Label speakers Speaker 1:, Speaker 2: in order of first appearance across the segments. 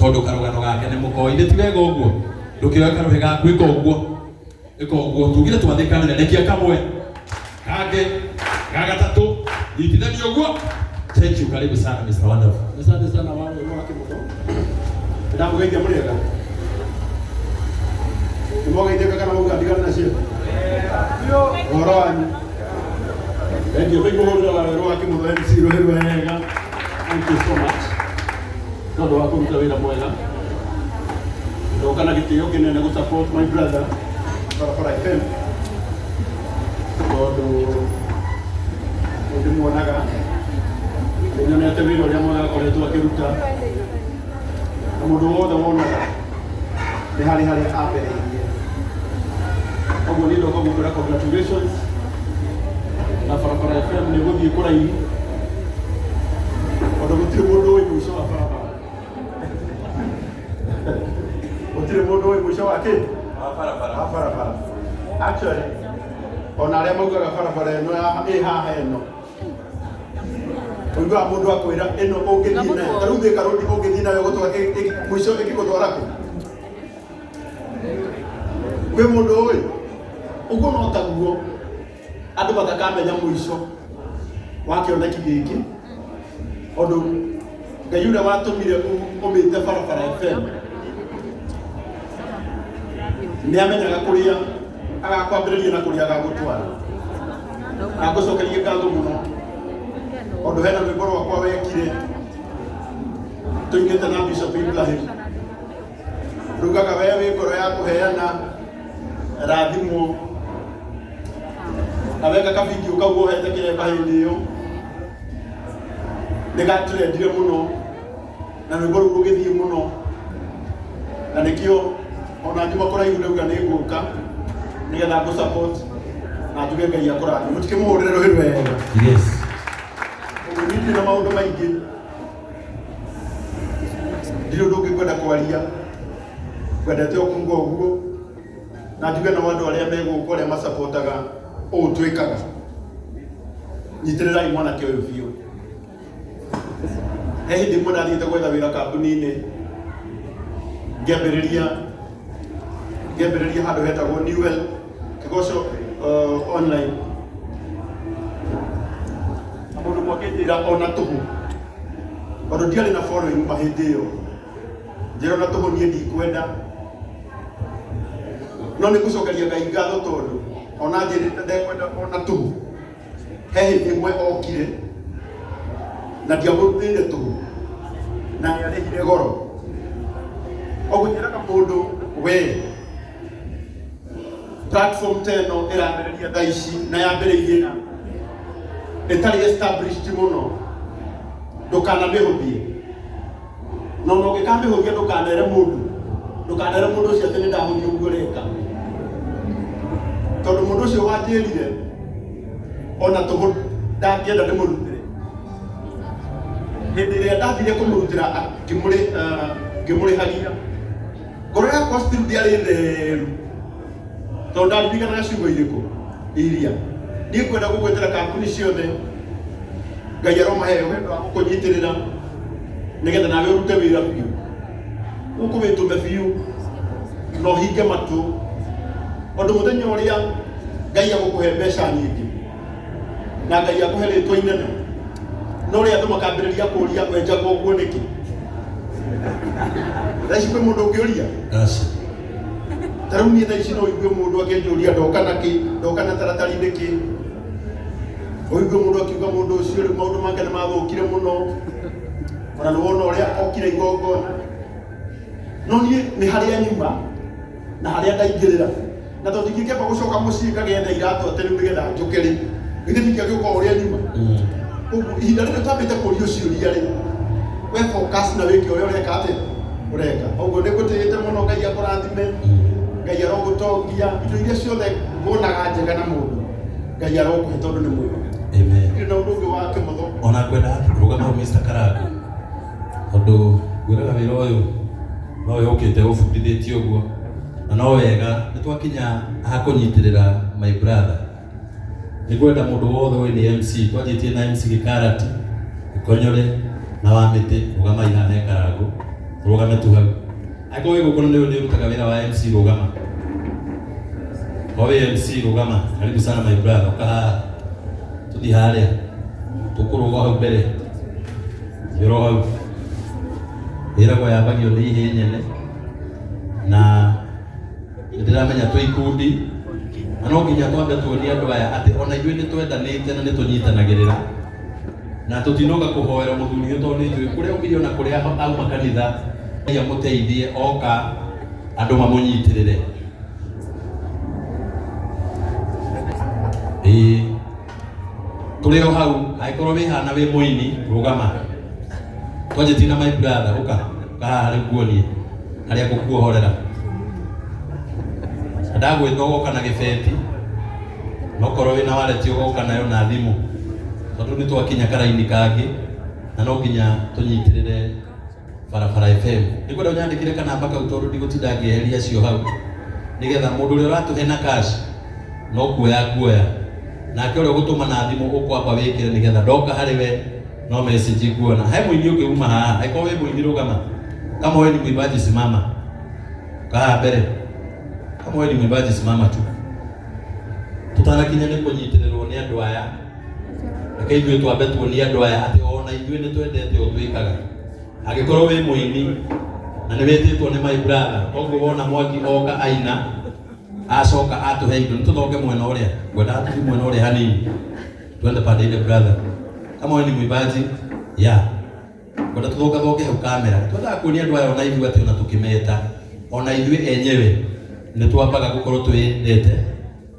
Speaker 1: Tondũ karũgano gake nĩ mũkoi. Nĩ ti wega ũguo? Ndũkĩoe karũhĩ gaku ĩka ũguo. Ĩka ũguo. Tugire twathĩkanĩre. Rekia kamwe. Kangĩ. Ga gatatũ. Nyitithania ũguo. Thank you. Karibu sana Mr. Wonderful.
Speaker 2: Asante sana wa wa Kĩmũtho. Ndamũgeithia mũrĩega. Nĩmwageithĩka kana mauga ndigane nacio? Ũhoro wanyu. Thank you. Tũikũhũrĩra wa werũ wa Kĩmũtho MC rũhĩ rwega. Thank you so much. Tondũ wa kũruta wĩra mwega. Ndoka na gĩtĩo kĩnene gũ support my brother Barabara FM. Tondũ ndĩmuonaga nĩnyonete wĩra ũrĩa mwega akoretwo akĩruta na mũndũ wothe wonaga nĩ harĩ harĩa ambĩrĩirie koguo niĩ ndoka gũkwĩra congratulations na Barabara FM nĩ gũthiĩ kũraihu tondũ gũtirĩ mũndũ ũĩ mũico wa barabara gũtirĩ mũndũ ũĩ mũico wa kĩ wa barabara actually ona arĩa maugaga barabara ĩno ĩ haha ĩno ũiguaga mũndũ akwĩra ĩno ũngĩthiĩ nayo ta rĩu Thika Road ũngĩthiĩ nayo gũtwara mũico ĩngĩgũtwara kũ kwĩ mũndũ ũĩ ũguo no taguo andũ matakamenya mũico wa kĩoneki gĩkĩ tondũ Ngai ũrĩa watũmire ũmĩte Barabara FM nĩ amenyaga kũrĩa agakwambĩrĩria na kũrĩa agagũtwara na ngũcokerie ngatho mũno tondũ hena rwĩmbo rwakwa wekire tũinĩte na Bishop Ibrahim rugaga we wĩ ngoro ya kũheana rathimwo na weka kabindio kau wohete kĩremba hĩndĩ ĩyo nĩ gatrendire mũno na rwĩmbo rũu rũgĩthiĩ mũno na nĩkĩo ona nyuma kũraihu ndauga nĩ ngũka nĩgetha ngũ support na njuge Ngai akũrathime mũtikĩmũhũrĩre rũhĩ rwega.
Speaker 1: Yes.
Speaker 2: Ũguo niĩ ndirĩ na maũndũ maingĩ ndirĩ ũndũ ũngĩ ngwenda kwaria ngwendete o kuga ũguo na njuge nao andũ arĩa me gũkũ arĩa macapotaga ũũ twĩkaga nyitĩrĩrai mwanake ũyũ biũ he hĩndĩ ĩmwe ndathiĩte gwetha wĩra kambuni-inĩ ngĩambĩrĩria ngĩambĩrĩria handũ hetagwo Newell Kĩgoco online na mũndũ ũmwe akĩnjĩra ona tũhũ tondũ ndiarĩ na following ma hĩndĩ ĩyo njĩra ona tũhũ niĩ ndikwenda no nĩ ngũcokeria Ngai ngatho tondũ ona njĩrĩte ndekwenda ona tũhũ he hĩndĩ ĩmwe okire na ndiamũrutĩire tũhũ na nĩarĩhire goro ũguo njĩraga mũndũ we platform ta ĩno ĩrambĩrĩria thaa ici na yambĩrĩirie na ĩtarĩ established mũno ndũkanamĩhũthie na ona ũngĩkamĩhũthia ndũkanere mũndũ ndũkanere mũndũ ũcio atĩ nĩ ndahũthia ũguo ũreka tondũ mũndũ ũcio wanjĩrire ona tũhũ ndangĩenda ndĩmũrutĩre hĩndĩ ĩrĩa ndathire kũmũrutĩra ngĩmũrĩhagia ngoro yakwa still ndĩarĩ theru tondũ ndaririkanaga ciugo irĩkũ iria niĩ ngwenda gũgwĩtĩra kambuni ciothe Ngai aromahe wendo wa gũkũnyitĩrĩra nĩgetha nawe ũrute wĩra biũ gũkũ wĩtũme biũ na ũhinge matũ ũndũ mũthenya ũrĩa Ngai agũkũhe mbeca nyingĩ na Ngai akũhe rĩtwa inene no rĩa andũ makambĩrĩria kũria wenjagwo ũguo nĩkĩ thaa ici kwĩ mũndũ ũngĩũria
Speaker 1: Aca.
Speaker 2: Ta rĩu niĩ thaa ici no ũigue mũndũ akĩnjũria ndoka na kĩ ndoka na taratari nĩkĩ ũigue mũndũ akiuga mũndũ ũcio rĩu maũndũ make nĩ mathũkire mũno ona nĩ wona ũrĩa okire igongona no niĩ nĩ harĩa nyuma na harĩa ndaingĩrĩra na tondũ ndingĩkĩamba gũcoka mũciĩ ngagetha iratũ atĩ rĩu nĩgetha njũke rĩ githĩ ndingĩagĩũka o ũrĩa nyuma koguo ihinda rĩrĩ twambĩte kũrio ciũria rĩ we focus na wĩke ũrĩa ũreka atĩa ũreka ũguo nĩ ngũtĩĩte mũno Ngai akũrathime Ngai arogũtongia indo iria ciothe wonaga njega na mũndũ Ngai arokũhe tondũ nĩ mwega
Speaker 1: Amen.
Speaker 2: ndirĩ na ũndũ ũngĩ wa kĩmotho
Speaker 1: Ona ngwenda rũgama hau Mr. Karango tondũ ngwĩraga wĩra ũyũ no we ũkĩte ũbundithĩtie ũguo na no wega nĩ twakinya ha kũnyitĩrĩra my brother nĩ ngwenda mũndũ wothe ũyũ nĩ MC twanjĩtie na MC Gĩkarati Gĩkonyore na wa mĩtĩ rũgamai haha he Karango. Rũgame tu hau. Angĩkorwo wĩ gũkũ na nĩ ũrutaga wĩra wa MC rũgama. O wĩ MC rũgama. Karibu sana my brother. Ũka haha. Tũthiĩ harĩa. Tũkũrũga hau mbere. Yoro hau. Ĩragwo yambagio nĩ ihĩĩ nyene. Na nĩndĩramenya twĩ ikundi na no nginya twambe tuonie andũ aya atĩ ona ithuĩ nĩ twendanĩte na nĩ tũnyitanagĩrĩra na tũtinoga kũhoera mũthuri ũyũ tondũ nĩ njũĩ kũrĩa aumire ona kũrĩa auma kanitha Ngai amũteithie oka andũ mamũnyitĩrĩre. Ĩĩ tũrĩ o hau angĩkorwo wĩ haha na wĩ mũini rũgama twanjĩtie na my brother ũka ũka haha rĩu nguonie harĩa ngũkuohorera. Ndagwĩta ũgoka na gĩbeti nokorwo wĩna wallet ũgoka nayo na thimũ tondũ nĩ twakinya karaini kangĩ na no nginya tũnyitĩrĩre Barabara FM. Ndikwenda ũnyandĩkĩre kanamba kau tondũ ndigũtinda ngĩeheria acio hau nĩgetha mũndũ ũrĩa ũratũhe na cash no kuoya nguoya nake ũrĩa ũgũtũma na thimũ ũkwamba wĩkĩre nĩgetha ndoka harĩ we no message nguona. He mũini ũngĩ uma haha, angĩkorwo wĩ mũini rũgama. Kama wewe ni mwimbaji simama. Kaa mbere. Kama wewe ni mwimbaji simama tu. Tutanakinya nĩ kũnyitĩrĩrwo nĩ andũ aya. Reke ithuĩ twambe tuonie andũ aya atĩ ona ithuĩ nĩ twendete ũũ twĩkaga. Angĩkorwo wĩ mũini na nĩ wĩtĩtwo nĩ my brother, koguo wona Mwangi oka aina acoka atũhe indo, nĩ tũthonge mwena ũrĩa, ngwendaga tũthiĩ mwena ũrĩa hanini, twende pande ile brother. Kama wewe ni mwimbaji, yeah. Ngwenda tũthongathonge hau kamera. Twendaga kuonia andũ aya ona ithuĩ atĩ ona tũkĩmeta, ona ithuĩ enyewe nĩ twambaga gũkorwo twĩyendete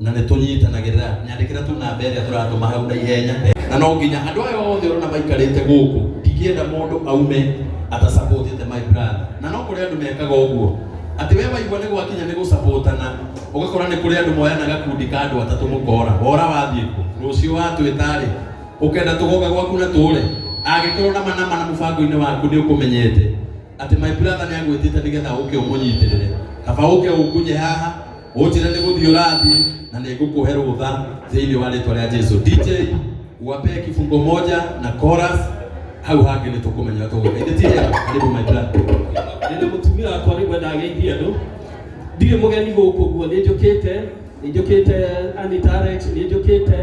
Speaker 1: na nĩ tũnyitanagĩrĩra. Nyandĩkĩra tu namba ĩrĩa tũratũma hau na ihenya. Na no nginya andũ aya othe ũrona maikarĩte gũkũ, ndingĩenda mũndũ aume atasupportĩte my brother. Na no kũrĩ andũ mekaga ũguo atĩ we waigua nĩ gwakinya nĩ gũsupportana, ũgakora nĩ kũrĩ andũ moyana gakundi ka andũ atatũ mũkora. Wora wathiĩ kũ? Rũciũ watwĩta rĩ, ũkenda tũgoka gwaku na tũre. Angĩkorwo nama nama na mũbango-inĩ waku nĩ ũkũmenyete atĩ my brother nĩ agwĩtĩte nĩgetha ũke ũmũnyitĩrĩre, kaba ũke ũkunye haha ũnjĩre nĩ gũthiĩ ũrathiĩ na nĩ ngũkũhe rũtha thĩinĩ wa rĩtwa rĩa Jesu. DJ wapee kifungo moja na chorus hau hangĩ nĩ tũkũmenya tũgũka. Ithe ti hega. Karibu my brother.
Speaker 3: Ndĩna mũtumia wakwa rĩu ngwendaga geithie andũ. Ndirĩ mũgeni gũkũ ũguo, nĩ njũkĩte, nĩ njũkĩte Anita Alex, nĩ njũkĩte.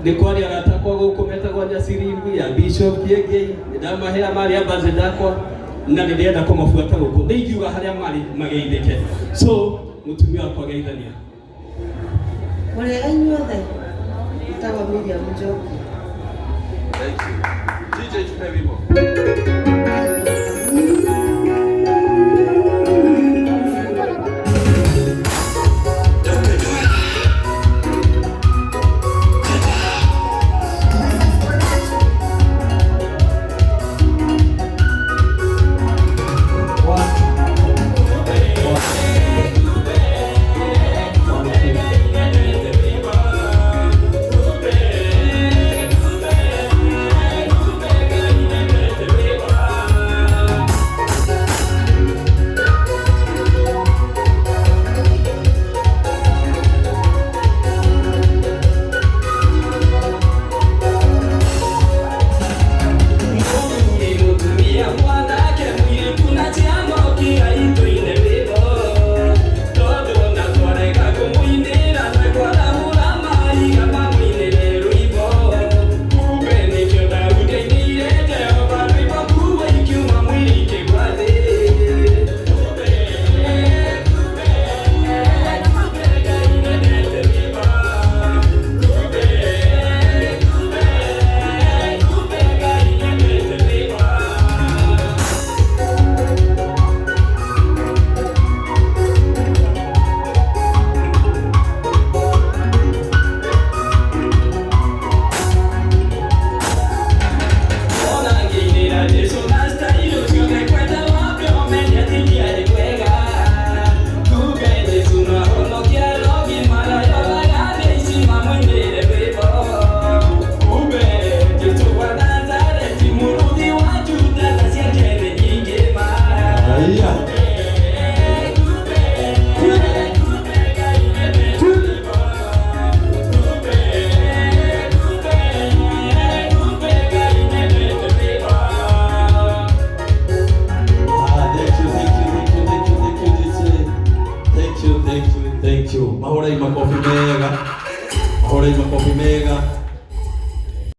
Speaker 3: Nĩ kwarĩ arata akwa gũkũ metagwo Nyacirimu ya Bishop Kiengei, nĩ ndamahea marĩ ambassador akwa na nĩ ndĩrenda kũmabuata gũkũ. Nĩ ingiuga harĩa marĩ mageithĩke. So mũtumia wakwa geithania.
Speaker 4: Mũrĩega inyuothe, njĩtagwo Miriam Njoki.
Speaker 1: Thank you. DJ tupe wimbo. Thank you. Mahũrei makobi mega. Mahũrei makobi mega.